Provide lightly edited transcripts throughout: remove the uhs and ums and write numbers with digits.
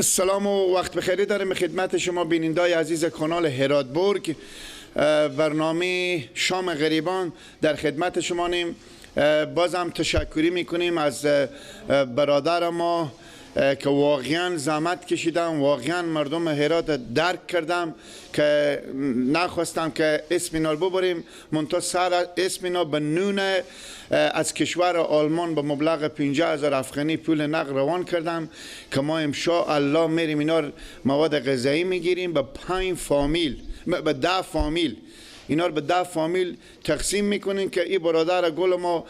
سلام و وقت بخیری داریم خدمت شما بینندای عزیز کانال هراتبرگ. برنامه شام غریبان در خدمت شما نیم. بازم تشکری میکنیم از برادر ما که واقعا زحمت کشیدم، واقعا مردم هرات درک کردم که نخواستم که اسم اینا رو ببریم، منتها سر اسم اینا به نون از کشور آلمان به مبلغ 50,000 افغانی پول نقد روان کردم که ما انشاءالله میریم اینا مواد غذایی میگیریم به 5 فامیل، به 10 فامیل، اینا رو به 10 فامیل تقسیم میکنیم که این برادر گل ما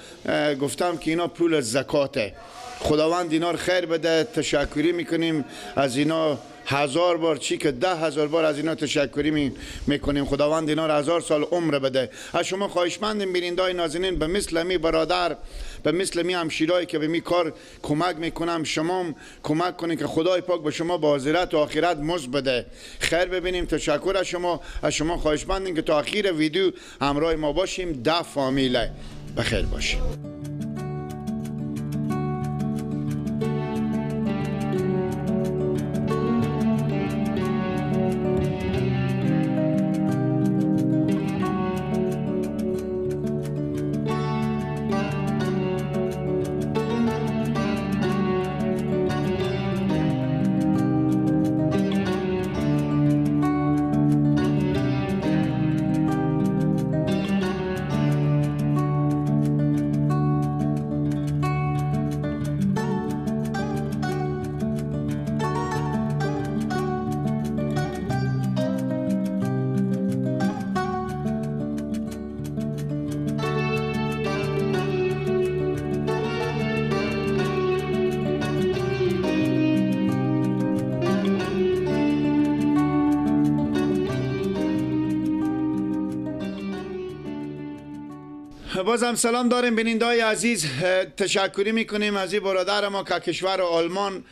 گفتم که اینا پول زکاته. خداوند اینا رو خیر بده. تشکری میکنیم از اینا 1000 بار، چی که 10,000 بار از اینا تشکری میکنیم. خداوند اینا رو 1000 سال عمر بده. از شما خواهشمندیم بینندای نازنین به مثل می برادر، به مثل می همشیرایی که به می کار کمک میکنم، شما کمک کنید که خدای پاک به شما با آخرت و آخرت مزد بده. خیر ببینیم. تشکر از شما. از شما خواهشمندیم که تا آخر ویدیو همراه ما باشیم. 10 فامیله بخیر باشیم. بازم سلام داریم بینندای عزیز. تشکری میکنیم از این برادر ما که کشور آلمان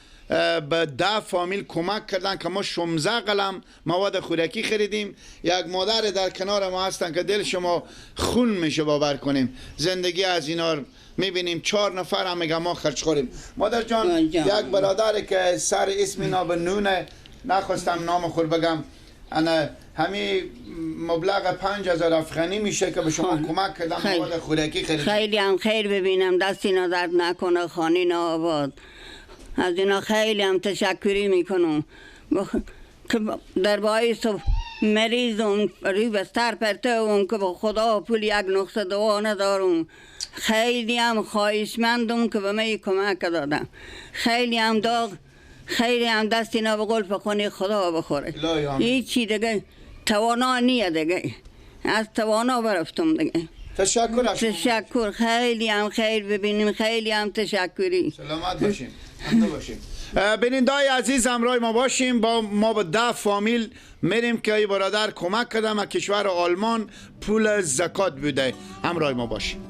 به 10 فامیل کمک کردن که ما 16 قلم مواد خوراکی خریدیم. یک مادر در کنار ما هستن که دل شما خون میشه باور کنیم. زندگی از اینا میبینیم. 4 نفر هم میگه ما خرج خوریم. مادر جان، یک برادر که سر اسم اینا به نونه، نخواستم نام خور بگم، انا همین مبلغ 5000 افغانی میشه که به شما کمک کردم مواد خوراکی خریدم. خیلی هم خیر ببینم، دست اینا درد نکنه، خانه اینا آباد. از اینا خیلی هم تشکری میکنم که در باعث مریضم روی بستر پرته اون که با خدا پول یک نقطه دوا ندارم. خیلی هم خواهشمندم که به من کمک دادم. خیلی هم داغ، خیلی هم دست اینا به قلف خونه خدا بخوره. هیچی دیگه توانا نیه دیگه، از توانا برفتم دیگه. تشکر. تشکر. خیلی هم خیر ببینیم، خیلی هم تشکری. سلامت باشیم. باشیم. بینندای عزیز همراه ما باشیم. با ما با 10 فامیل میریم که ای برادر کمک کردم از کشور آلمان پول زکات بوده. همراه ما باشیم.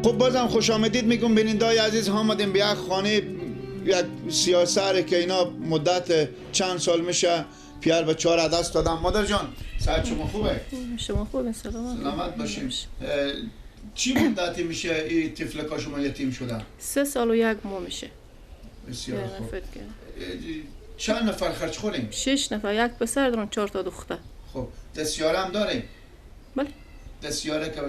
خب بازم خوش آمدید میگم بینندای عزیز. آمدیم به یک خانه، یک سیاسره که اینا مدت چند سال میشه پیار به 4 دست دادم. مادر جان ساعت شما خوبه؟ شما خوبه؟ سلامت. سلامت باشیم. چی مدتی میشه این طفلکا شما یتیم شدن؟ 3 سال و 1 ماه میشه. بسیار خوب. چند نفر خرج خوریم؟ 6 نفر، یک پسر دارم 4 تا دختر. خب دستیاره هم داریم؟ بله. دستیاره که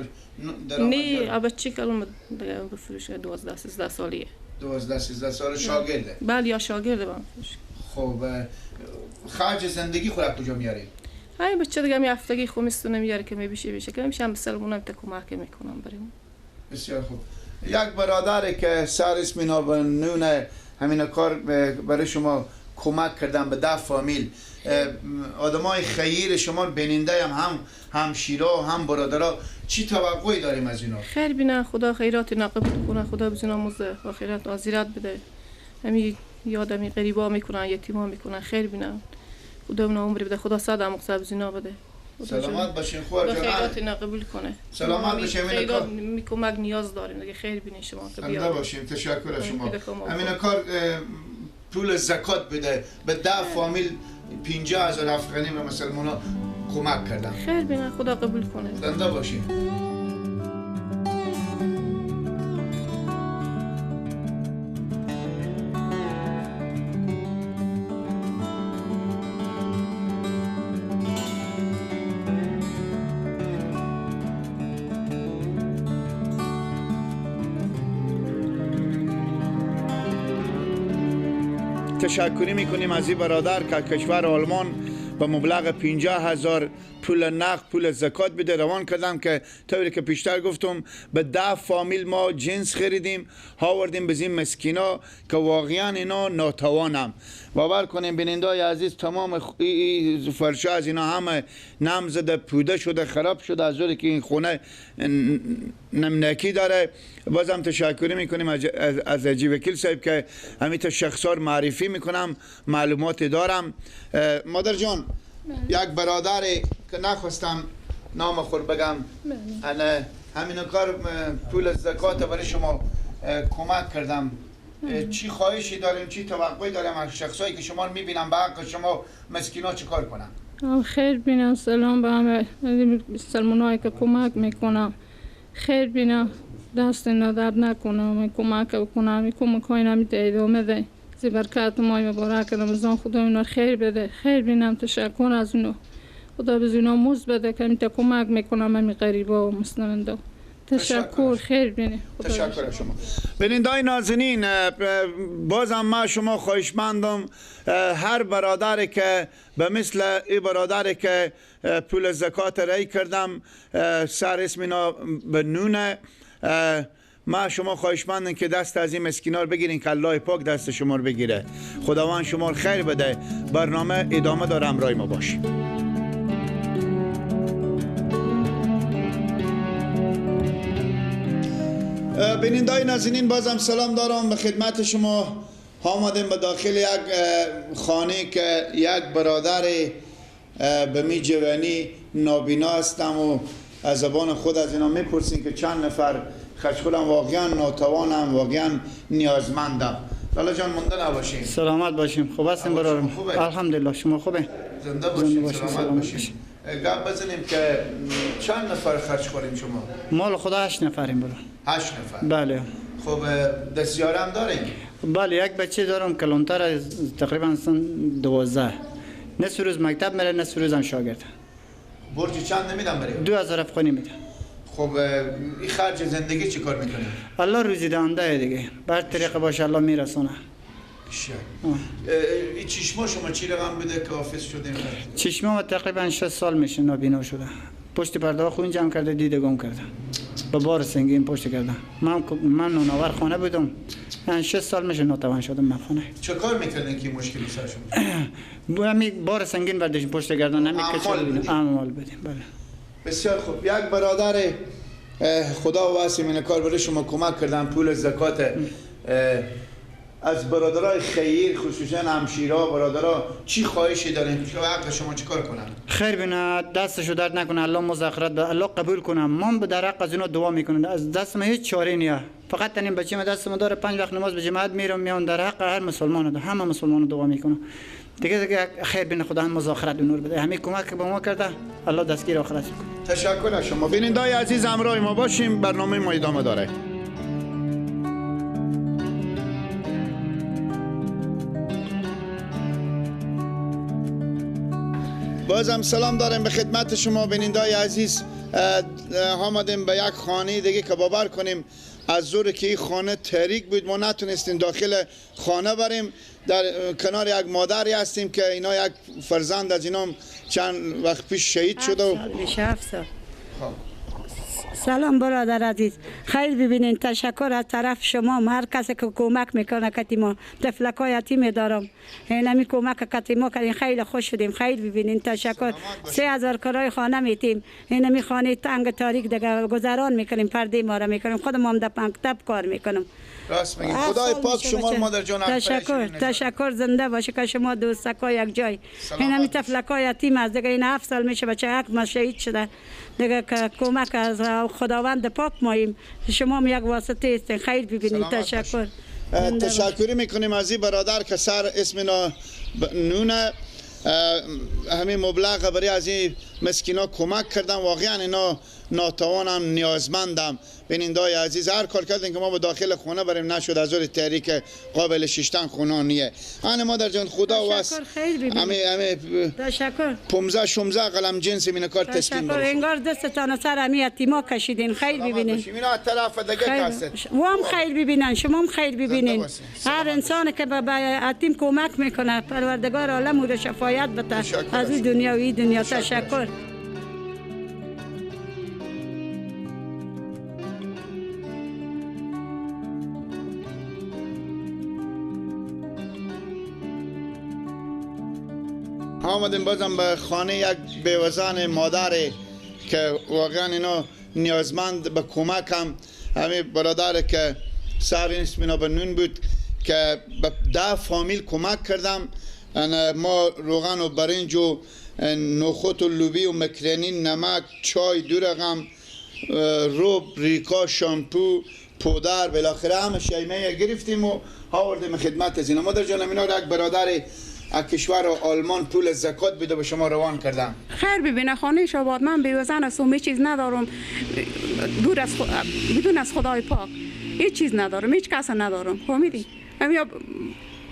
نه، بچه کلم دیگه بفروش 12 13 سالیه. 12 13 سال شاگرده؟ بله، یا شاگرده با فروش. خب خرج زندگی خود کجا میاری؟ های بچه دیگه می هفتگی خو میستونه میاره که میبیشه بیشه که میشم مسلمونم تا کمک میکنم بریم. بسیار خوب. یک برادر که سر اسم اینا به نون همین کار برای شما کمک کردم به 10 فامیل. آدمای خیر شما بیننده هم همشیرا هم برادرا، چی توقعی داریم از اینا؟ خیر بینه، خدا خیرات قبول کنه، خدا بزنه مزد آخرت آزیرت بده. همین یادمی غریبا میکنن، یتیما میکنن، خیر بینه، خدا اونا عمر بده، خدا صد مقصد بزنا بده. سلامت باشین خواهر جان، خیرات قبول کنه. سلامت باشین. خیرات کمک نیاز داریم دیگه، خیر بینه شما که بیاد. باشیم. تشکر از شما. همین کار پول زکات بده به 10 فامیل 50,000 افغانی به مسلمانا کمک کردن. خیر بینه، خدا قبول کنه. زنده باشین. تشکری میکنیم از این برادر که کشور آلمان به مبلغ 50,000 پول نقد پول زکات بده روان کردم که طوری که پیشتر گفتم به 10 فامیل ما جنس خریدیم آوردیم به این مسکینا که واقعا اینا ناتوانم. باور کنیم بینندای عزیز، تمام فرشا از اینا همه نم زده، پوده شده، خراب شده از جوری که این خونه نمنکی داره. بازم تشکری میکنیم از عجیب وکیل صاحب که همین شخصا معرفی میکنم، معلومات دارم. مادر جان، یک برادر که نخواستم نام خود بگم، انا همین کار پول زکات برای شما کمک کردم. چی خواهشی داریم، چی توقعی داریم از شخصایی که شما میبینم به حق شما مسکینا چی کار کنم؟ خیر بینم. سلام به همه مسلمانایی که کمک میکنم. خیر بینم، دست ندرد نکنم، کمک بکنم، کمک های نمیده ادامه ده. زی برکت ماه مبارک رمضان خدا اینا خیر بده. خیر بینم، تشکر از اونو. خدا به اینا مزد بده که میته کمک میکنم همین غریبا و مسلماندا. تشکر، خیر بینه. تشکر از شما. بینندای نازنین، بازم ما شما خواهشمندم هر برادری که به مثل ای برادری که پول زکات رای کردم سر اسم اینا به نونه، ما شما خواهشمندم که دست از این مسکینا رو بگیرین که الله پاک دست شما رو بگیره. خداوند شما رو خیر بده. برنامه ادامه داره، همراه ما باشید. بینندای نازنین، بازم سلام دارم به خدمت شما. آمدیم به داخل یک خانه که یک برادر به می جوانی نابینا هستم و از زبان خود از اینا میپرسیم که چند نفر خشخولم، واقعا ناتوانم، واقعا نیازمندم. لالا جان، مونده نباشیم. سلامت باشیم. خوب هستیم برادرم؟ الحمدلله. شما خوبه؟ زنده باشیم، سلامت باشیم. گپ بزنیم که چند نفر خرج خوریم شما؟ مال خدا 8 نفریم برو. 8 نفر؟ بله. خب دستیاره هم داریم؟ بله، یک بچه دارم کلانتر از تقریبا سن 12. نصف روز مکتب میره، نصف روز هم شاگرد. برج چند نمیدم بریم؟ 2000 افغانی میدم. خب این خرج زندگی چی کار میکنه؟ الله روزی دهنده دیگه، بر طریق باشه الله میرسونه. این چشما شما چی رقم بده که حافظ شده؟ چشما تقریبا 6 سال میشه نابینا شده. پشت پرده خون جمع کرده، دیده گم کرده. با بار سنگین پشت کرده. من نوناور خانه بودم. 6 سال میشه ناتوان شدم من خانه. چه کار میکردین که مشکلی سر شما؟ همین بار سنگین برداشتیم پشت گردن، همین که اعمال بدیم. بله. بسیار خوب. یک برادر خدا واسه من کار برای شما کمک کردن پول زکات از برادرای خیر، خصوصا همشیرا، برادرا چی خواهشی دارین؟ چه حق شما چیکار کنن؟ خیر بینه، دستشو درد نکنه، الله مذاکرات به الله قبول کنه. من به در حق از اینا دعا میکنم. از دست من هیچ چاره نیست. فقط تنین بچه‌م دست من داره، 5 وقت نماز به جماعت میرم میام، در حق هر مسلمان، همه مسلمان دعا میکنم. دیگه خیر بینه، خدا هم مذاکرات نور بده. همین کمک به ما کرده، الله دستگیر آخرت کنه. تشکر از شما. بینندای عزیز همراه ما باشیم، برنامه ما ادامه داره. بازم سلام دارم به خدمت شما بینندای عزیز. آمدیم به یک خانه دیگه که باور کنیم از زور که این خانه تاریک بود ما نتونستیم داخل خانه بریم. در کنار یک مادری هستیم که اینا یک فرزند از اینا چند وقت پیش شهید شده. میشه 7 سال. سلام برادر عزیز، خیر ببینین. تشکر از طرف شما، هر کسی که کمک میکنه کتی ما. طفلکای یتیم دارم، اینمی کمک کتی ما کردین، خیلی خوش شدیم. خیر ببینین، تشکر. 3000 کرای خانه میتیم، اینمی خانه تنگ تاریک دیگه گذران میکنیم، پرده ما را میکنیم، خودم هم در مکتب کار میکنم. راست میگی. خدای پاک شما مادر جان. تشکر، تشکر، زنده باشه که شما دوستکا یک جای. اینمی طفلکای یتیم از دیگه این 7 سال میشه بچه یک ما شهید شده دیگه، که کمک از خداوند پاک ماییم، شما هم یک واسطه هستین. خیر ببینید، تشکر. تشکری میکنیم از این برادر که سر اسم نونه همین مبلغ برای از این مسکینا کمک کردن. واقعا اینا ناتوانم، نیازمندم. بینندای عزیز، هر کار کردن که ما به داخل خونه بریم نشد، از اون تحریک قابل ششتن خونه نیه. انا مادر جان خدا واس امی تشکر. 15 16 قلم جنس مینه کار تسلیم تشکر. انگار دستتان سر امی یتیما کشیدین. خیر ببینین. اینا طرف دیگه کاست. و هم خیر ببینن، شما هم خیر ببینین. هر انسان که به یتیم کمک میکنه، پروردگار عالم او را شفایت بده از این دنیا و این دنیا. تشکر. آمدیم بازم به خانه یک بیوزن مادر که واقعا اینا نیازمند به کمک هم. همین برادر که سر اسم اینا به نون بود که به 10 فامیل کمک کردم. ما روغن و برنج و نخود و لوبی و مکرنی، نمک، چای، 2 رقم روب، ریکا، شامپو، پودر، بالاخره همه شیمه گرفتیم و آوردیم خدمت از اینا. مادر جانم اینا را یک برادر از کشور آلمان پول زکات بده به شما روان کردم. خیر ببینه خانه شاباد، من بیوزن هستم، هیچ چیز ندارم، دور از بدون از خدای پاک هیچ چیز ندارم، هیچ کس ندارم. فهمیدی؟ همیا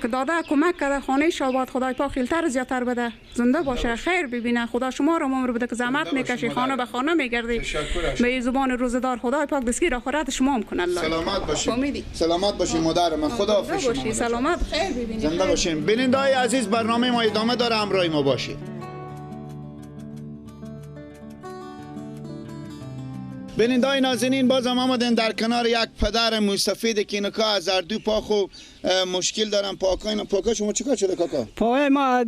که داده کمک کرده خانه شاباد، خدای پاک خیلتر زیادتر بده، زنده باشه، خیر ببینه. خدا شما رو عمر بده که زحمت میکشی، خانه به خانه میگردی، به زبان روزدار خدای پاک دستگیر آخرت شما هم کنه. الله سلامت باشی. سلامت باشی مادر من. خدا حافظ شما. سلامت، خیر ببینید، زنده باشین. بیننده‌های عزیز، برنامه ما ادامه داره، همراه ما باشید. بیننده‌های نازنین، بازم آمدن در کنار یک پدر موسفید که اینکا از هر دو پا خو مشکل دارن. پاکا اینا، پاکا شما چیکار شده کاکا؟ پای ما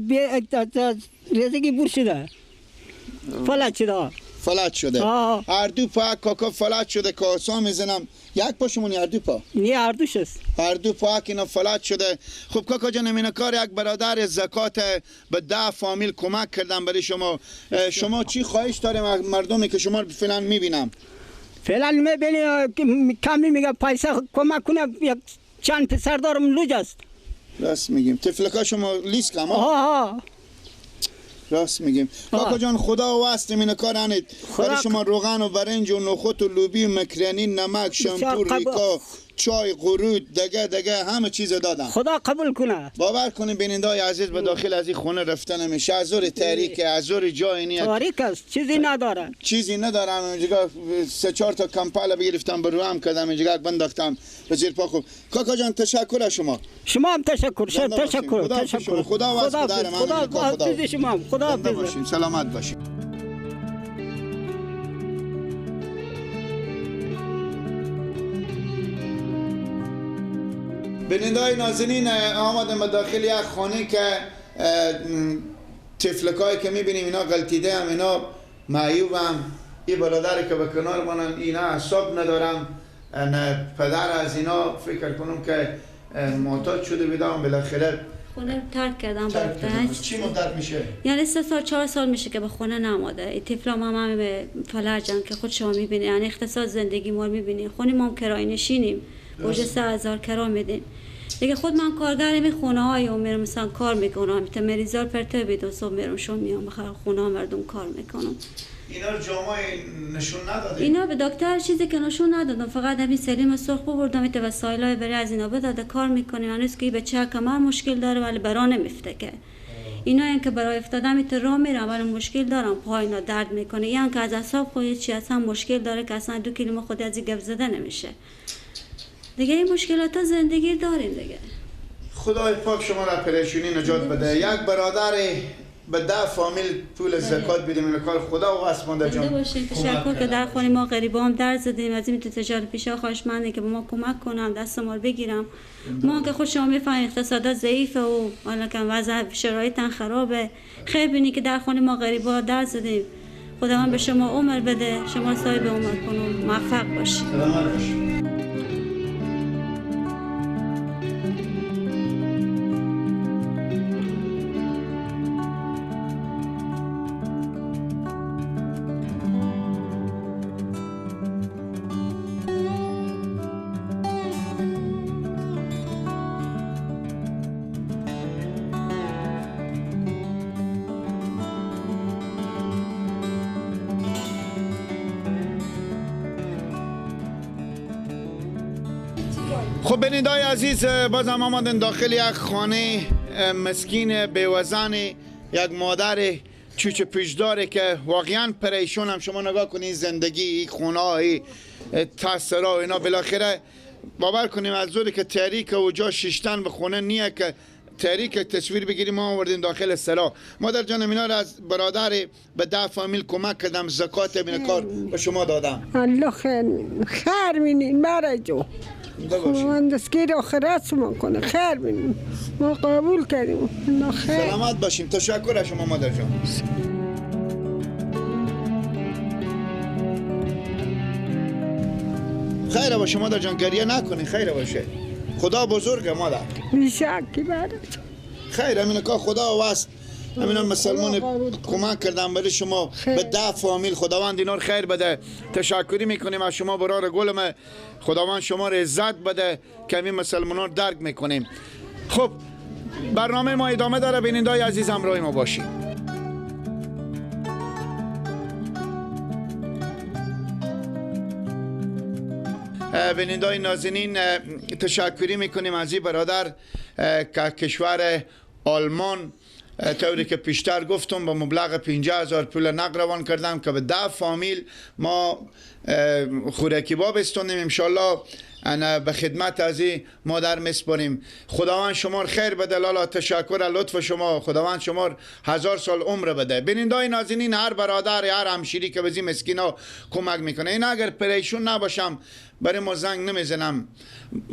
ریزگی بور شده، فلج شده. فلج شده. هر دو پا کاکا فلج شده. کاسا میزنم یک پا شما، هر دو پا؟ نه، هر دوش است. هر دو پا که اینا فلج شده. خب کاکا جان، اینا کار یک برادر زکات به 10 فامیل کمک کردن برای شما. شما چی خواهش داریم مردمی که شما فعلا میبینم؟ فعلا میبینی کمی میگه پیسه کمک کنه، یک چند پسر دارم لوج است. راست میگیم. طفلکا شما لیس کم؟ ها. راست میگیم. کاکا جان خدا واسطه اینه کار انید برای شما روغن و برنج و نخود و لوبی و مکرنی، نمک، شامپو، ریکا، چای، قرود، دگه همه چیز دادم. خدا قبول کنه. باور کنین بینندای عزیز، به داخل از این خونه رفتن نمیشه. از زور تاریک، از زور جای نیست. تاریک است، چیزی نداره. چیزی ندارم. اینجا 3-4 تا کمپالا بگرفتم، به روم کردم، اینجا بنداختم به زیر پا. خوب کاکا جان تشکر از شما. شما هم تشکر. تشکر. تشکر. خدا واسطه خدا خدا شما هم. خدا حافظ. سلامت باشید. بیننده‌های نازنین، آمدم به داخل یک خانه که طفلکایی که میبینیم اینا غلطیده هم، اینا معیوب هم. این برادر که به کنار مانن اینا اعصاب ندارم، پدر از اینا فکر کنم که معتاد شده بیدم، بالاخره خونه ترک کردم. چی مدت میشه؟ یعنی 3 سال 4 سال میشه که به خونه نماده. این طفلا ما هم به فلجن که خود شما میبینی، یعنی اقتصاد زندگی ما رو میبینی. خونه ما هم کرایه نشینیم، اوج 3000 کرا میدیم دیگه. خود من کارگرم این خونه های و میرم مثلا کار میکنم، تا مریضا پرته بیدم، صبح میرم شب میام بخیر خونه ها مردم کار میکنم. اینا رو جامعه نشون ندادی؟ اینا به دکتر چیزی که نشون ندادم، فقط همین سلیم سرخ بردم، این وسایلای برای از اینا بداده کار میکنیم. هنوز که بچه کمر مشکل داره ولی برا نمیفته که اینا، این که برای افتادن میت راه میرم ولی مشکل دارم، پای اینا درد میکنه. یعنی که از اعصاب خود چی اصلا مشکل داره که اصلا 2 کلمه خود از گپ زده نمیشه دیگه. این مشکلات زندگی داریم دیگه. خدای پاک شما را پریشونی نجات بده. یک برادر به 10 فامیل پول زکات بدیم. این کار خدا و اسمان جان باشه. تشکر که در خونه ما غریبا هم در زدیم. از این تجار پیشا خواهشمنده که به ما کمک کنم، دست ما رو بگیرم. ما که خود شما میفهمید اقتصاد ضعیفه و حالا که وضع شرایط خرابه. خیر بینی که در خونه ما غریبا در زدیم. خداوند به شما عمر بده، شما صاحب عمر کنم، موفق باشید. سلامت باشید. خب بیننده‌های عزیز، بازم آمدن داخل یک خانه مسکین بیوزن، یک مادر چوچ پیشداره که واقعا پریشون هم. شما نگاه کنید زندگی خونه های تاثرا و اینا، بالاخره باور کنیم از زوری که تاریک و جا شیشتن به خونه نیه که تاریک تصویر بگیریم، ما آوردیم داخل سرا. مادر جانم اینا را از برادر به 10 فامیل کمک کردم، زکات بین کار به شما دادم. الله خیر مینین برای جو خداوند دستگیر آخرت شما کنه، خیر بینیم، ما قبول کردیم. سلامت باشیم. تشکر از شما مادر جان. خیر باشه مادر جان، گریه نکنی، خیر باشه، خدا بزرگه مادر. بیشکی برای خیر همین که خدا وست همین مسلمان کمک کردم برای شما به 10 فامیل. خداوند اینا رو خیر بده. تشکری میکنیم از شما برار گلم، خداوند شما رو عزت بده که همین مسلمان رو درک میکنیم. خب برنامه ما ادامه داره، بینندای عزیز همراه ما باشید. بینندای نازنین، تشکری میکنیم از این برادر که کشور آلمان طوری که پیشتر گفتم با مبلغ 50,000 پول نقد روان کردم که به 10 فامیل ما خوراکی باب استوندیم. انشالله انا به خدمت از این مادر میسپاریم. خداوند شما خیر بده لالا، تشکر لطف شما، خداوند شما 1000 سال عمر بده. بینندای نازنین، هر برادر هر همشیری که به این مسکینا کمک میکنه، این اگر پریشون نباشم برای ما زنگ نمیزنم،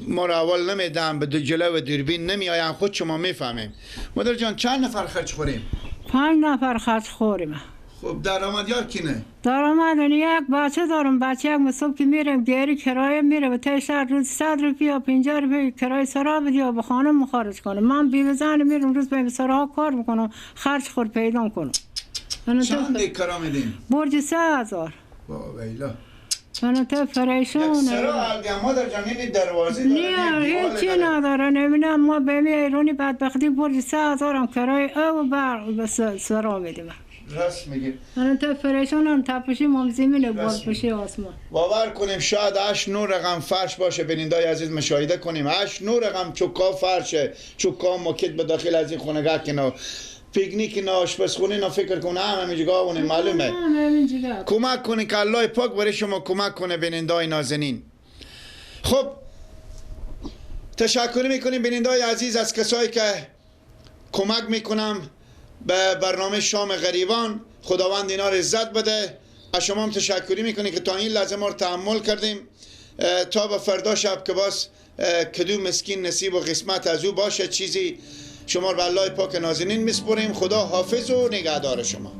ما را اول نمیدم، به جلو و دوربین نمیآیم، خود شما میفهمیم. مادر جان چند نفر خرج خوریم؟ 5 نفر خرج خوریم. خب درآمد یار کینه؟ درآمد یک بچه دارم، بچه یک صبح که میرم گری کرایه میره به ته شهر، روز 100 روپیه 50 روپیه کرایه سرا بده به خانم خارج کنه. من بیوه میرم روز به سراها کار میکنم، خرج خور پیدا کنم. چند کرا میدین؟ برج 3000. با ویلا. من تا پریشون. سرا الگه مادر جان این دروازه داره؟ نه هیچی نداره، نمیدونم ما به می ایرانی بدبختی برج 3000 هم کرایه او بر سرا میدیم. راست میگی. من تا پریشونم، تپشی مام زمین بار پشی آسمان. باور کنیم شاید 8 9 رقم فرش باشه، بینندای عزیز مشاهده کنیم 8 9 رقم چوکا فرشه، چوکا موکت به داخل از این خونگاه که نه پیکنیک نه آشپزخونه نه فکر کنه هم همینجا اونه معلومه. کمک کنین که الله پاک برای شما کمک کنه بینندای نازنین. خب تشکر میکنیم بینندای عزیز از کسایی که کمک میکنم به برنامه شام غریبان. خداوند اینا رو عزت بده. از شما هم تشکری میکنیم که تا این لحظه ما رو تحمل کردیم تا به فردا شب که باز کدوم مسکین نصیب و قسمت از او باشه چیزی. شما رو به الله پاک نازنین میسپریم. خدا حافظ و نگهدار شما.